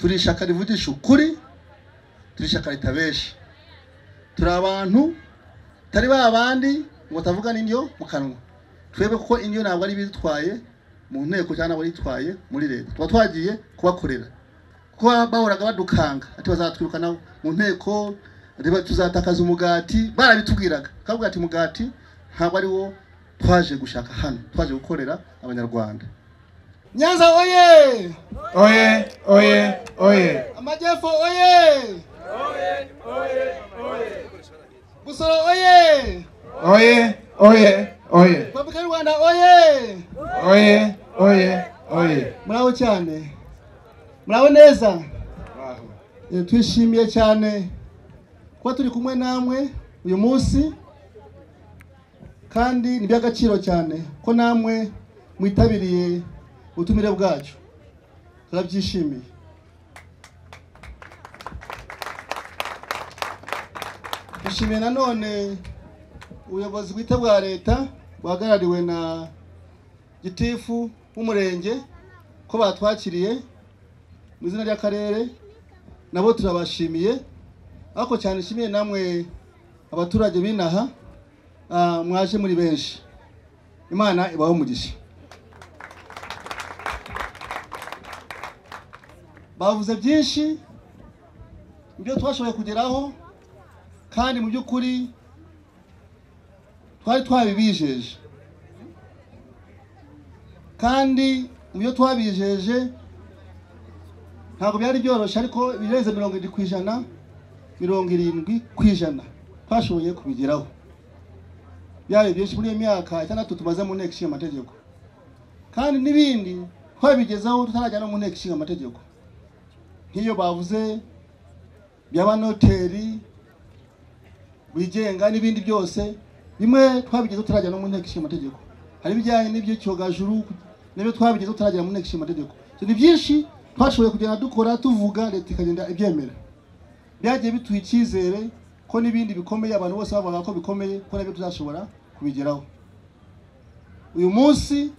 Turi ishyaka rivugisha ukuri, turi ishyaka ritabesha. Turi abantu tari ba bandi ngo tavuga n'indyo mu kanwa. Twebwe kuko indyo ntabwo ari bidutwaye mu nteko cyangwa ntabwo bitwaye muri leta, tuba twagiye kubakorera. Kuko bahoraga badukanga ati bazatwirukana mu nteko, tuzatakaza umugati, barabitubwiraga. Kavuga ati mugati ntabwo ari wo twaje gushaka hano, twaje gukorera abanyarwanda. Nyanza oye! Oye, oye, oye! Amajyepfo oye! Oye, oye, oye! Busoro oye! Oye, oye, oye! Repubulika y'u Rwanda oye! Oye, oye, oye! Muraho cyane, muraho neza. Twishimiye cyane kuba turi kumwe namwe uyu munsi, kandi ni iby'agaciro cyane ko namwe mwitabiriye ubutumire bwacu, turabyishimiye. Twishimiye nanone ubuyobozi bwite bwa leta buhagarariwe na gitifu w'umurenge ko batwakiriye mu izina ry'akarere, nabo turabashimiye. Ariko cyane nshimiye namwe abaturage b'inaha, mwaje muri benshi. Imana ibahe umugisha. Bavuze byinshi ibyo twashoboye kugeraho, kandi mu by'ukuri twari twabibijeje, kandi mu byo twabijeje ntabwo byari byoroshye, ariko ibirenze 70%, 70% twashoboye kubigeraho. Byari byinshi muri iyo myaka 6 tumaze mu nteko ishinga amategeko, kandi n'ibindi twabigezaho tutarajya no mu nteko ishinga amategeko. Nk'iyo bavuze by'abanoteri bigenga n'ibindi byose, bimwe twabigezeho tutarajya no mu nteko ishinga amategeko. Hari ibijyanye n'iby'icyogajuru nibyo twabigezeho tutarajya mu nteko ishinga amategeko. Ni byinshi twashoboye kugenda dukora, tuvuga, leta ikagenda ibyemera. Byagiye bituha icyizere ko n'ibindi bikomeye abantu bose bavuga ko bikomeye, ko nabyo tuzashobora kubigeraho. Uyu munsi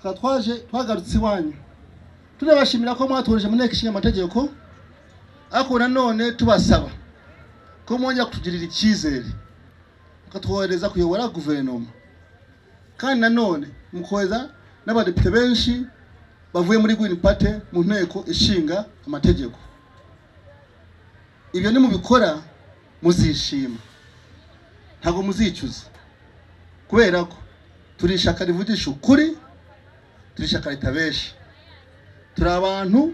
twaje twagarutse iwanyu, tunabashimira ko mwatoreje mu nteko ishinga amategeko, ariko nanone tubasaba ko mwongera kutugirira icyizere mukatwohereza kuyobora guverinoma, kandi nanone mukohereza n'abadepite benshi bavuye muri Green Party mu nteko ishinga amategeko. Ibyo nimubikora muzishima, ntabwo muzicuza, kubera ko turi ishyaka rivugisha ukuri, turi ishyaka ritabesha. Turi abantu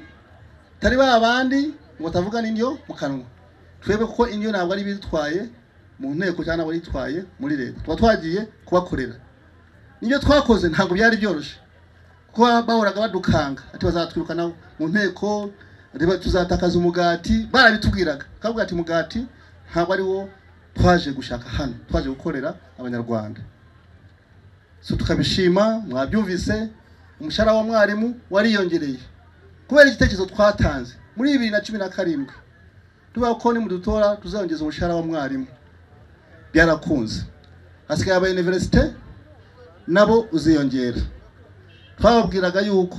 tari ba bandi ngo tavuga n'indyo mu kanwa. Twebwe kuko indyo ntabwo ari bidutwaye mu nteko cyangwa ntabwo bitwaye muri leta, tuba twagiye kubakorera. Nibyo twakoze ntabwo byari byoroshye, kuko bahoraga badukanga ati bazatwirukana mu nteko, tuzatakaza umugati, barabitubwiraga. Kavuga ati mugati ntabwo ari wo twaje gushaka hano, twaje gukorera abanyarwanda. So tukabishima, mwabyumvise umushahara wa mwarimu wariyongereye kubera igitekerezo twatanze muri 2017, tuba ko ni mudutora tuzongeza umushahara wa mwarimu. Byarakunze. Hasigaye aba universite nabo uziyongera. Twababwiraga yuko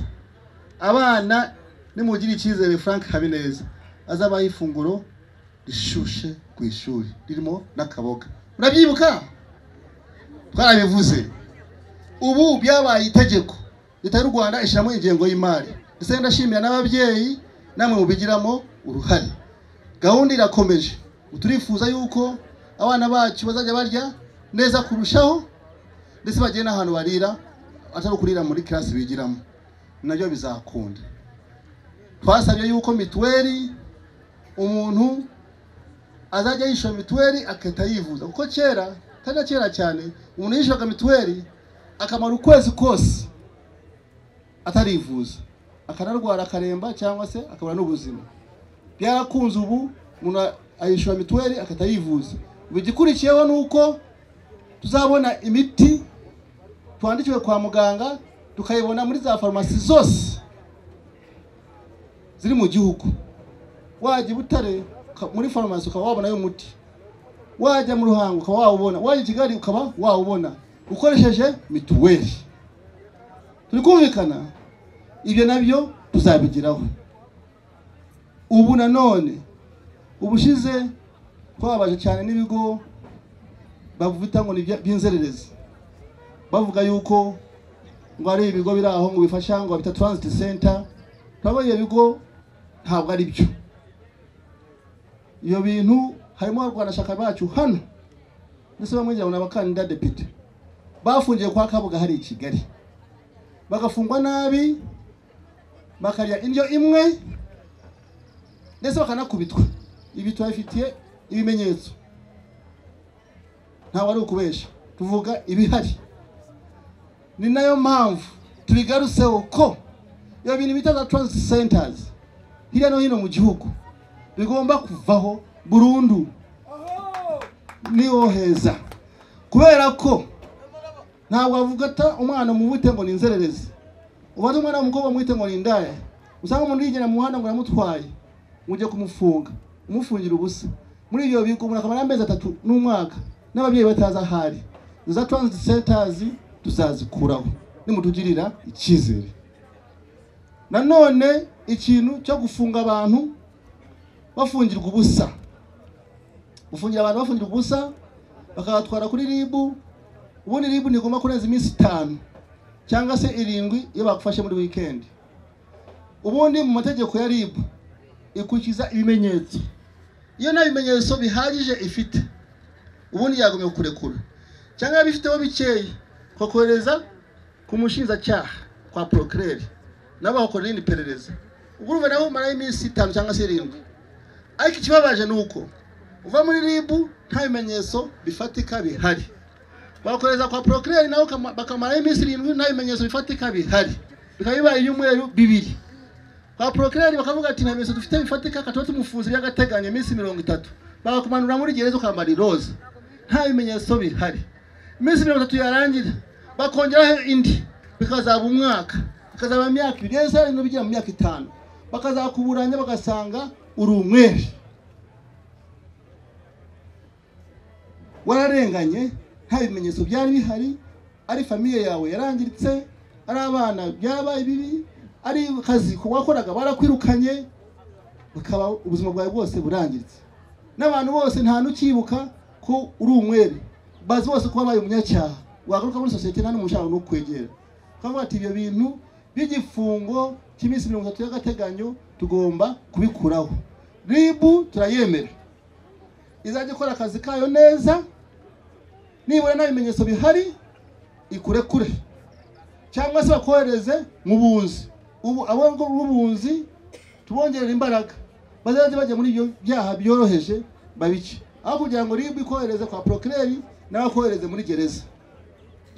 abana nimugira icyizere Frank Habineza azabaha ifunguro rishushe ku ishuri ririmo n'akaboga. Murabyibuka? Twarabivuze. Ubu byabaye itegeko. Leta y'u Rwanda ishyiramo ingengo y'imari. Ese ndashimira n'ababyeyi namwe mubigiramo uruhare. Gahunda irakomeje. Turifuza yuko abana bacu bazajya barya neza kurushaho, ndetse bagiye n'ahantu barira atari kurira muri class bigiramo, nabyo bizakunda. Twasabye yuko mituweli umuntu azajya yishyura mituweli akahita yivuza, kuko kera kandi kera cyane umuntu yishyuraga mituweli akamara ukwezi kose atarivuza, akanarwara akaremba cyangwa se akabura n'ubuzima. Byarakunze ubu umuntu ayishyura mituweli akahita yivuza. Ubu igikurikiyeho nuko tuzabona imiti twandikiwe kwa muganga tukayibona muri za farumasi zose ziri mu gihugu. Wajya i Butare muri farumasi ukaba wabonayo umuti, wajya mu Ruhango ukaba wawubona, wajya i Kigali ukaba wawubona ukoresheje mituweli. Turi kumvikana? Ibyo nabyo tuzabigeraho. Ubu nanone ubushize twababaje cyane n'ibigo bavuga ngo ni by'inzererezi, bavuga yuko ngo ari ibigo biri aho ngo bifasha ngo bita transit center. Twabonye ibigo ntabwo ari byo. Iyo bintu harimo abarwanashyaka bacu hano ndetse bamwe ngira ngo ni abakandida depite bafungiye kwa Kabuga hari i Kigali, bagafungwa nabi, bakarya indyo imwe ndetse bakanakubitwa. Ibi turabifitiye ibimenyetso, ntabwo ari ukubesha, tuvuga ibihari. Ni nayo mpamvu tubigarutseho ko iyo bintu bita za transit centers hirya no hino mu gihugu bigomba kuvaho burundu, niho heza. Kubera ko ntabwo avuga ata umwana mubite ngo ni inzererezi, ubaze umwana w'umukobwa mwite ngo ni indaya, usanga umuntu yigena mu muhanda ngo aramutwaye, mujye kumufunga, umufungira ubusa. Muri ibyo bigo umuntu akamara amezi 3 n'umwaka n'ababyeyi batazi ahari. Za transit centers tuzazikuraho nimutugirira icyizere. Nanone ikintu cyo gufunga abantu bafungirwa ubusa, gufungira abantu bafungirwa ubusa bakabatwara kuri RIB. Ubundi RIB ntigomba kurenza iminsi 5 cyangwa se 7 iyo bagufashe muri weekend. Ubundi mu mategeko ya RIB ikurikiza ibimenyetso. Iyo nta bimenyetso bihagije ifite, ubundi yagomye kukurekura, cyangwa yabifiteho bikeya kokohereza ku mushinjacyaha kwa procureur, nabo bakora irindi perereza. Ubwo urumva nawe umarayo iminsi 5 cyangwa se 7. Ariko ikibabaje ni uko uva muri RIB nta bimenyetso bifatika bihari, bakohereza kwa procureur nawe bakamarayo iminsi 7 nta bimenyetso bifatika bihari, bikaba bibaye ibyumweru 2. Kwa procureur bakavuga ati nta bimenyetso dufite bifatika, katuba tumufunze by'agateganyo iminsi 30, bakakumanura muri gereza ukambara iroza, nta bimenyetso bihari. Iminsi 30 yarangira bakongeraho indi, bikazaba umwaka, bikazaba imyaka 2, gereza ino bigira mu myaka 5, bakazakuburanya bagasanga uri umwere, wararenganye, nta bimenyetso byari bihari, ari famiye yawe yarangiritse, ari abana byabaye bibi, ari kazi wakoraga barakwirukanye, bukaba ubuzima bwawe bwose burangiritse, n'abantu bose nta n'ukibuka ko uri umwere, bazi bose ko wabaye umunyacyaha. Wagaruka muri sosiyete nta n'umuntu ushaka no kukwegera. Ukavuga ati ibyo bintu by'igifungo cy'iminsi 30 y'agateganyo tugomba kubikuraho. RIB turayemera, izajya ikora akazi kayo neza, nibura nta bimenyetso bihari ikurekure, cyangwa se bakohereze mu bunzi. Ubu abo b'ubunzi tubongerera imbaraga, bazajya bajya muri ibyo byaha byoroheje babice, aho kugira ngo RIB ikohereze kwa procureur nawe akohereze muri gereza.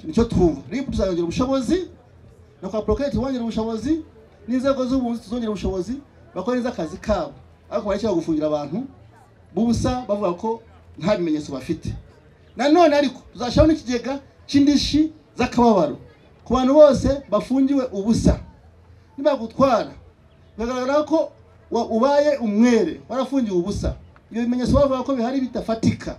Nicyo twumva. RIB tuzayongera ubushobozi, na kwa procureur tubongera ubushobozi, n'inzego z'ubunzi tuzongera ubushobozi, bakore neza akazi kabo. Ariko barekera gufungira abantu bubusa bavuga ko nta bimenyetso bafite. Nanone ariko tuzashyiraho n'ikigega cy'indishi z'akababaro ku bantu bose bafungiwe ubusa. Nibagutwara bigaragara ko ubaye umwere, warafungiwe ubusa, ibyo bimenyetso bavuga ko bihari bitafatika,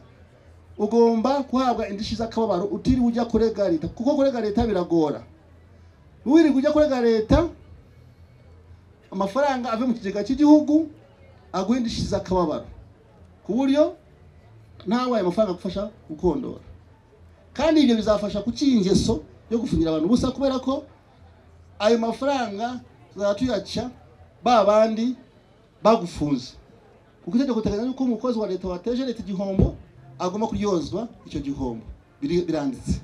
ugomba guhabwa indishi z'akababaro utiriwe ujya kurega leta, kuko kurega leta biragora. Wirirwa ujya kurega leta, amafaranga ave mu kigega cy'igihugu aguha indishi z'akababaro, ku buryo nawe ayo mafaranga agufasha gukondora. Kandi ibyo bizafasha kuciye ingeso yo gufungira abantu ubusa, kubera ko ayo mafaranga tuzajya tuyaca ba bandi bagufunze. Kuko itegeko riteganya yuko umukozi wa leta wateje leta igihombo agomba kuryozwa icyo gihombo, biranditse.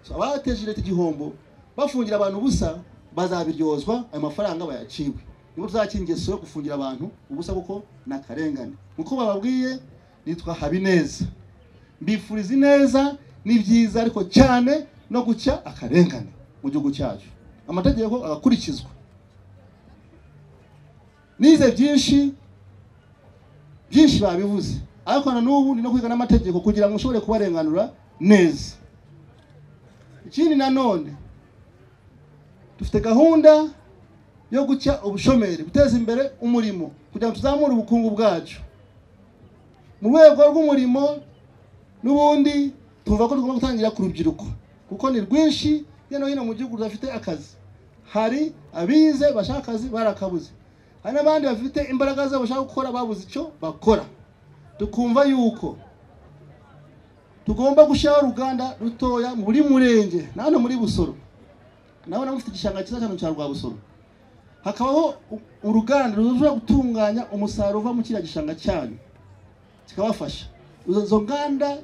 So abateje leta igihombo bafungira abantu ubusa bazabiryozwa, ayo mafaranga bayaciwe. Nibo tuzaca ingeso yo gufungira abantu ubusa, kuko ni akarengane. Nkuko bababwiye, nitwa Habineza, mbifuriza ineza n'ibyiza, ariko cyane no guca akarengane mu gihugu cyacu, amategeko agakurikizwa. Nize byinshi byinshi babivuze, ariko na n'ubu ni no kwiga n'amategeko kugira ngo ushobore kubarenganura neza. Ikindi nanone dufite gahunda yo guca ubushomeri, guteza imbere umurimo kugira ngo tuzamure ubukungu bwacu. Mu rwego rw'umurimo n'ubundi tuvuga ko tugomba gutangira ku rubyiruko, kuko ni rwinshi hirya no hino mu gihugu rudafite akazi. Hari abize bashaka akazi barakabuze, Hari n'abandi bafite imbaraga zabo bashaka gukora babuze icyo bakora. Tukumva yuko tugomba gushyiraho uruganda rutoya muri murenge, na hano muri Busoro naho mufite igishanga cyiza cyane cya Rwabusoro, hakabaho uruganda rushobora gutunganya umusaruro uva mu kiriya gishanga cyanyu kikabafasha. Izo nganda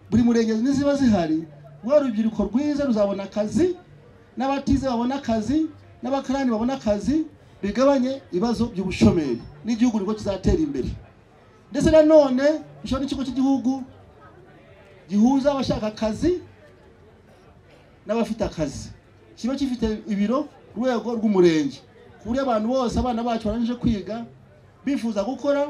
buri murenge niziba zihari, rwa rubyiruko rwiza ruzabona akazi, n'abatize babona akazi, n'abakarani babona akazi, bigabanye ibibazo by'ubushomeri n'igihugu nibwo kizatera imbere. Ndetse nanone gishobora n'ikigo cy'igihugu gihuza abashaka akazi n'abafite akazi, kiba gifite ibiro ku rwego rw'umurenge, ku buryo abantu bose abana bacu barangije kwiga bifuza gukora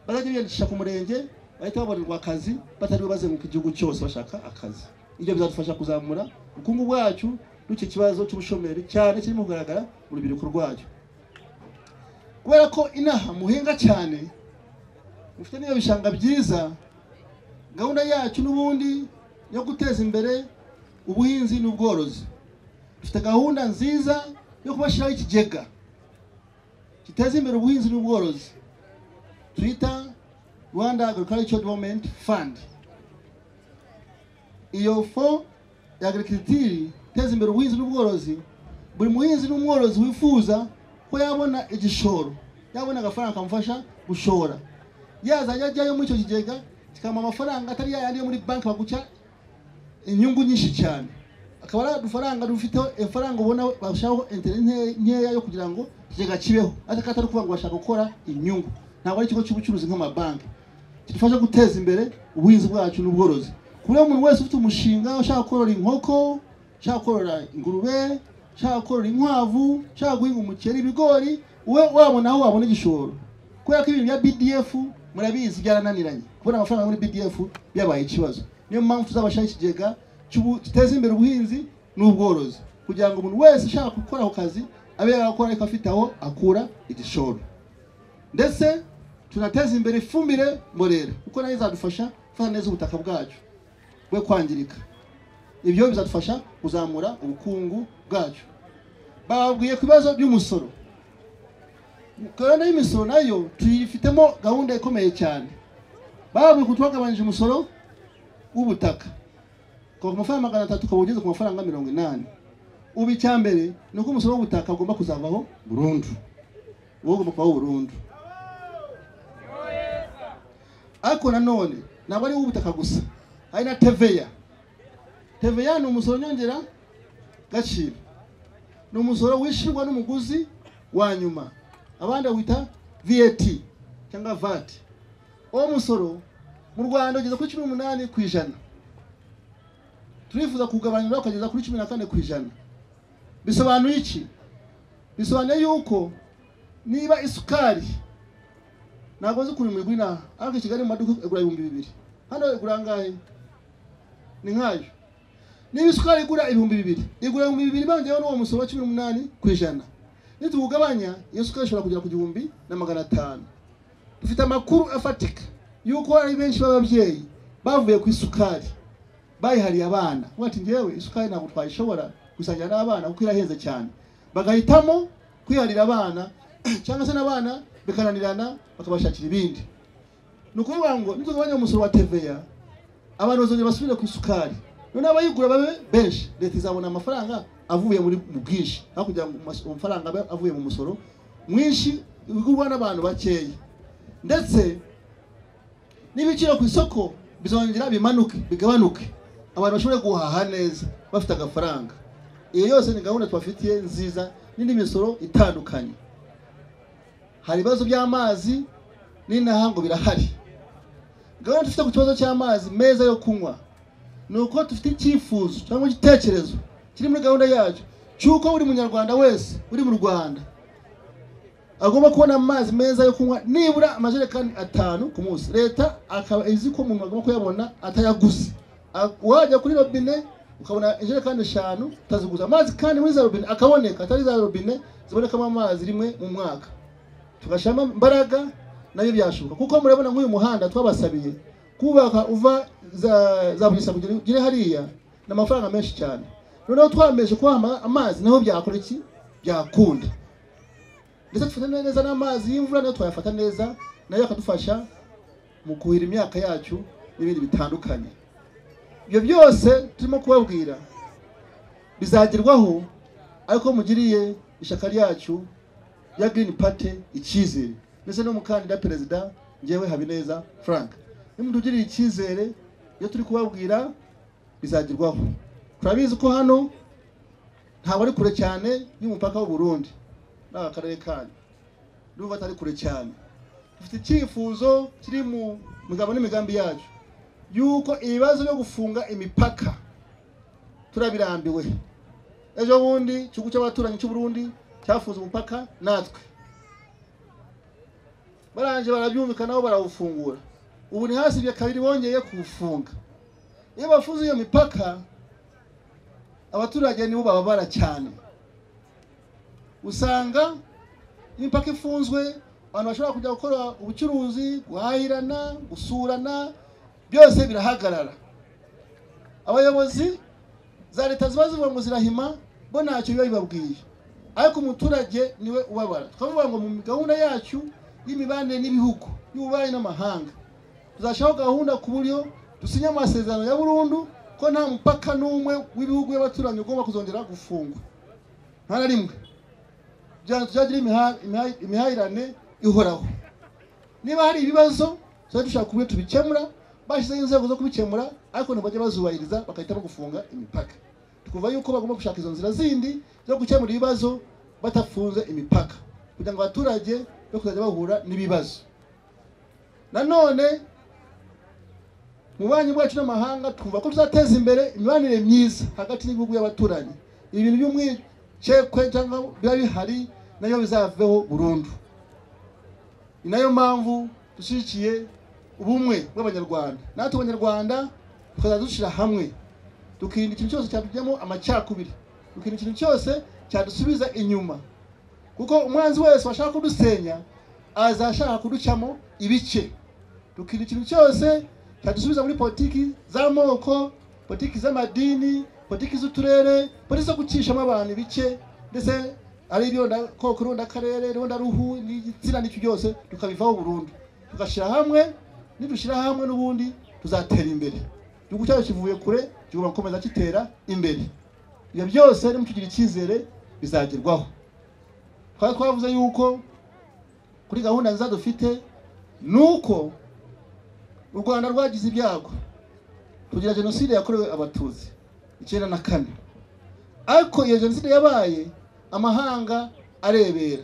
bazajya biyandikisha ku murenge bahita babonerwa akazi batari bazenguka igihugu cyose bashaka akazi. Ibyo bizadufasha kuzamura ubukungu bwacu n'icyo kibazo cy'ubushomeri cyane kirimo kugaragara mu rubyiruko rwacu. Kubera ko inaha muhinga cyane, mufite n'iyo bishanga byiza, gahunda yacu n'ubundi yo guteza imbere ubuhinzi n'ubworozi. Dufite gahunda nziza yo kubashyiraho ikigega giteza imbere ubuhinzi n'ubworozi twita Rwanda Agricultural Development Fund. Iyo fo ya agriculture iteza imbere ubuhinzi n'ubworozi, buri muhinzi n'umworozi wifuza ko yabona igishoro, yabona agafaranga kamufasha gushora, yazajya ajyayo muri icyo kigega kikamuha amafaranga atari yayandi yo muri banki baguca inyungu nyinshi cyane, akaba ari udufaranga dufiteho ifaranga ubona bashiraho intérêt nkeya yo kugira ngo ikigega kibeho, ariko atari ukuvuga ngo bashaka gukora inyungu. Ntabwo ari ikigo cy'ubucuruzi nk'amabanki, kidufasha guteza imbere ubuhinzi bwacu n'ubworozi. Ku buryo umuntu wese ufite umushinga ushaka korora inkoko, ushaka korora ingurube, ushaka korora inkwavu, ushaka guhinga umuceri, ibigori, we wabona aho wabona igishoro. Kubera ko ibintu bya BDF murabizi byarananiranye, kubona amafaranga muri BDF byabaye ikibazo. Niyo mpamvu tuzabashaho ikigega giteza imbere ubuhinzi n'ubworozi, kugira ngo umuntu wese ushaka gukora ako kazi abe yakora ariko afite aho akura igishoro. Ndetse tunateza imbere ifumbire mborera, kuko nayo izadufasha gufata neza ubutaka bwacu bwe kwangirika. Ibyo bizadufasha kuzamura ubukungu bwacu. Bababwiye ku bibazo by'umusoro. Gahunda y'imisoro nayo tuyifitemo gahunda ikomeye cyane. Bababwiye ko twagabanyije umusoro w'ubutaka kuva ku mafaranga 300 ukaba ugeze ku mafaranga 80. Ubu icya mbere ni uko umusoro w'ubutaka ugomba kuzavaho burundu, uwo ugomba kuvaho burundu. Ariko nanone ntabwo ari uw'ubutaka gusa, hari na TVA. TVA ni umusoro nyongera gaciro, ni umusoro wishyurwa n'umuguzi wa nyuma, abandi bawita VAT cyangwa VAT. Uwo musoro mu Rwanda ugeze kuri 18%, turifuza kugabanyura ukageza kuri 14%. Bisobanuye iki? Bisobanuye yuko niba isukari ntabwo nzi ukuntu muyigura inaha, ariko i Kigali mu maduka igura 2000, hano igura angahe? Ni nkayo. Niba isukari igura 2000, igura 2000 bongeyeho n'uwo musoro wa 18%, nituwugabanya iyo sukari ishobora kugera ku 1500. Dufite amakuru afatika yuko hari benshi b'ababyeyi bavuye ku isukari bayihariye abana, bati njyewe isukari ntabwo twayishobora gusangira n'abana kuko irahenze cyane, bagahitamo kwiharira abana cyangwa se n'abana bikananirana bakabashakira ibindi. Ni ukuvuga ngo nitugabanya umusoro wa TVA abantu bazongera basubire ku isukari, none abayigura babe benshi, leta izabona amafaranga avuye muri mu bwinshi, aho kugira ngo amafaranga abe avuye mu musoro mwinshi ugurwa n'abantu bakeya. Ndetse n'ibiciro ku isoko bizongera bimanuke, bigabanuke, abantu bashobore guhaha neza bafite agafaranga. Iyo yose ni gahunda tubafitiye nziza n'indi misoro itandukanye. Hari ibibazo by'amazi n'inaha ngo birahari. Gahunda dufite ku kibazo cy'amazi meza yo kunywa ni uko dufite icyifuzo cyangwa igitekerezo kiri muri gahunda yacu cy'uko buri munyarwanda wese uri mu Rwanda agomba kubona amazi meza yo kunywa nibura amajerekani 5 ku munsi. Leta akaba izi ko umuntu agomba kuyabona atayaguze. Wajya kuri robine ukabona ijerekani 5 utaziguza amazi, kandi muri za robine akaboneka, atari za robine zibonekamo amazi rimwe mu mwaka. Tugashama imbaraga nayo byashoboka, kuko murabona nk'uyu muhanda twabasabiye kubaka uva za Bugesera kugera ugere hariya ni amafaranga menshi cyane. Noneho twameje kubaha amazi naho byakora iki? Byakunda. Ndetse dufata neza n'amazi y'imvura, nayo twayafata neza, nayo akadufasha mu kuhira imyaka yacu n'ibindi bitandukanye. Ibyo byose turimo kubabwira bizagerwaho ariko mugiriye ishyaka ryacu ya Green Party icyizere, ndetse n'umukandida perezida njyewe Habineza Frank. Nimutugirire icyizere, iyo turi kubabwira bizagerwaho. Turabizi ko hano ntabwo ari kure cyane y'umupaka w'u Burundi n'aka karere kanyu, ndumva atari kure cyane. Dufite icyifuzo kiri mu migabo n'imigambi yacu yuko ibibazo byo gufunga imipaka turabirambiwe. Ejo bundi igihugu cy'abaturanyi cy'u Burundi cyafunze umupaka, natwe baranje barabyumvikanaho barawufungura. Ubu ni hasibye kabiri bongeye kuwufunga. Iyo bafunze iyo mipaka, abaturage nibo bababara cyane. Usanga imipaka ifunzwe, abantu bashobora kujya gukora ubucuruzi, guhahirana, gusurana, byose birahagarara. Abayobozi za leta ziba zivuga ngo zirahima, bo ntacyo biba bibabwiye, ariko umuturage niwe ubabara. Tukavuga ngo mu gahunda yacu y'imibanire n'ibihugu y'ububanyi n'amahanga, tuzashyiraho gahunda ku buryo dusinya amasezerano ya burundu ko nta mupaka n'umwe w'ibihugu y'abaturanyi ugomba kuzongera gufungwa, nta na rimwe, kugira ngo tuzagira imihahirane ihoraho. Niba hari ibibazo tuzajya dushaka uburyo tubikemura, bashyizeho inzego zo kubikemura, ariko ntibajya bazubahiriza bagahitamo gufunga imipaka. Tukumva yuko bagomba gushaka izo nzira zindi zo gukemura ibibazo batafunze imipaka, kugira ngo abaturage be kuzajya bahura n'ibibazo. Nanone mu bubanyi bwacu n'amahanga twumva ko tuzateza imbere imibanire myiza hagati y'ibihugu y'abaturanyi. Ibintu by'umwikekwe cyangwa biba bihari nayo bizaveho burundu. Ni nayo mpamvu dushyigikiye ubumwe bw'Abanyarwanda. Natwe Abanyarwanda tukazajya dushyira hamwe, tukirinda ikintu cyose cyatujyamo amacakubiri, tukirinda ikintu cyose cyadusubiza inyuma, kuko umwanzi wese washaka kudusenya azashaka kuducamo ibice. Tukirinda ikintu cyose cyadusubiza muri politiki z'amoko, politiki z'amadini, politiki z'uturere, politiki zo gucishamo abantu ibice, ndetse ari iby'irondakoko, irondakarere, irondaruhu n'igitsina n'icyo byose tukabivaho burundu, tugashyira hamwe. Nidushyira hamwe n'ubundi tuzatera imbere. Igihugu cyacu kivuye kure, kigomba gukomeza gitera imbere. Ibyo byose nimutugira icyizere bizagerwaho. Twari twavuze yuko kuri gahunda nziza dufite nuko u Rwanda rwagize ibyago, tugira jenoside yakorewe Abatutsi 94, ariko iyo jenoside yabaye amahanga arebera,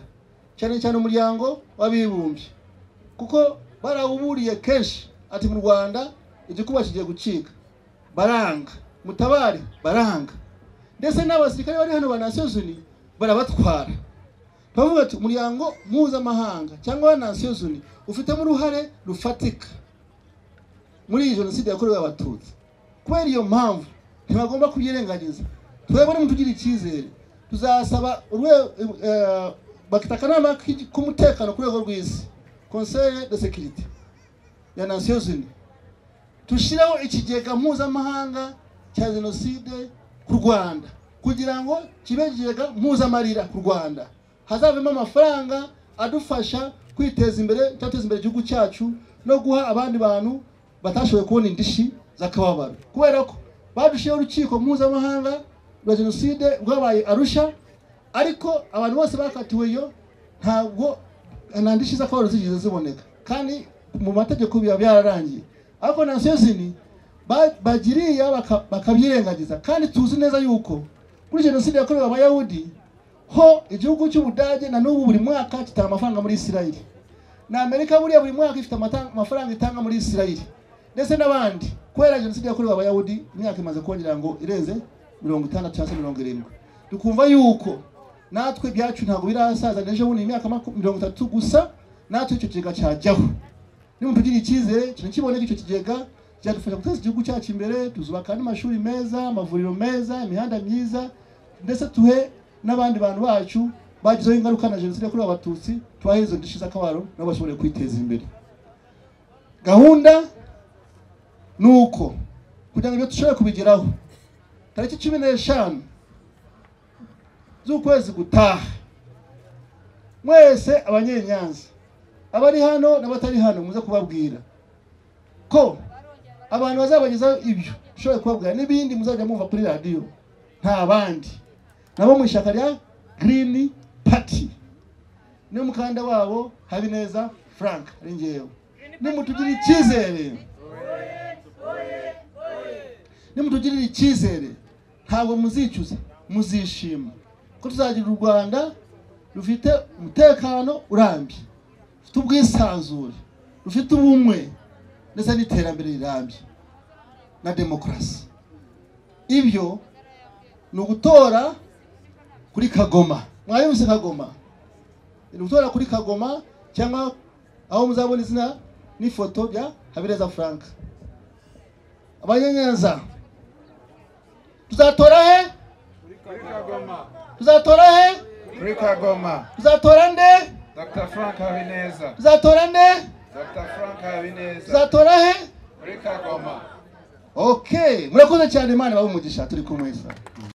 cyane cyane umuryango w'abibumbye, kuko barawuburiye kenshi ati mu Rwanda igikuba kigiye gucika, baranga, mutabare, baranga. Ndetse n'abasirikare bari hano ba Nations Unies barabatwara. Bavuga ati umuryango mpuzamahanga cyangwa wa Nations Unies ufitemo uruhare rufatika muri iyi jenoside yakorewe Abatutsi. Kubera iyo mpamvu ntibagomba kubyirengagiza. Twebwe nimutugira icyizere tuzasaba bakita akanama k'umutekano ku rwego rw'isi, Conseil de sécurité ya Nations Unies, tushireho ikigega mpuzamahanga cya jenoside ku Rwanda, kugira ngo kibe ikigega mpuzamarira ku Rwanda, hazavemo amafaranga adufasha kwiteza imbere, cyateza imbere igihugu cyacu no guha abandi bantu batashoboye kubona indishi z'akababaro. Kubera ko badushiyeho urukiko mpuzamahanga rwa jenoside rwabaye Arusha, ariko abantu bose bakatiwe iyo ntabwo nta ndishyi z'akababaro zigeze ziboneka, kandi mu mategeko biba byararangiye. Ariko Nations Unies bagiriya bakabyirengagiza. Kandi tuzi neza yuko kuri jenoside yakorewe Abayahudi ho igihugu cy'Ubudage na n'ubu buri mwaka kitanga amafaranga muri Israel, na Amerika buriya buri mwaka ifite amafaranga itanga muri Israel, ndetse n'abandi. Kubera jenoside yakorewe Abayahudi imyaka imaze kongera ngo irenze 60 cyangwa 70. Tukumva yuko natwe byacu ntabwo birasaza, n'ejo bundi imyaka 30 gusa natwe icyo kigega cyajyaho. Nimutugira icyizere ikintu kiboneka, icyo kigega cyadufasha guteza igihugu cyacu imbere, tuzubaka n'amashuri meza, amavuriro meza, imihanda myiza, ndetse tuhe n'abandi bantu bacu bagizeho ingaruka na jenoside yakorewe Abatutsi, tubahe izo ndishyi z'akababaro nabo bashobore kwiteza imbere. Gahunda nuko kugira ngo ibyo dushobore kubigeraho, tariki 15 z'ukwezi gutaha Mwese abanyenyanza abari hano n'abatari hano, muze kubabwira ko abantu bazabagezaho ibyo ushobora kubabwira n'ibindi muzajya mwumva kuri radiyo, nta bandi nabo mu ishyaka rya Green Party, niyo mukanda wabo Habineza Frank ari njyewe. Nimutugirira icyizere, nimutugirira icyizere, ntabwo muzicuza, muzishima ko tuzagira u Rwanda rufite umutekano urambye, rufite ubwisanzure, rufite ubumwe ndetse n'iterambere rirambye na demokarasi. Ibyo ni ugutora kuri Kagoma. Mwayumvise Kagoma? Ni ugutora kuri Kagoma cyangwa aho muzabona izina n'ifoto bya Habineza Frank. Abanyenyanza tuzatora he? Kuri Kagoma. Tuzatora he? Kuri Kagoma. Tuzatora nde? Dr. Frank Habineza. Tuzatora nde? Dr. Frank Habineza. Tuzatora he? Kuri Kagoma. Okay, murakoze cyane. Imana ibahe umugisha, turi kumwe.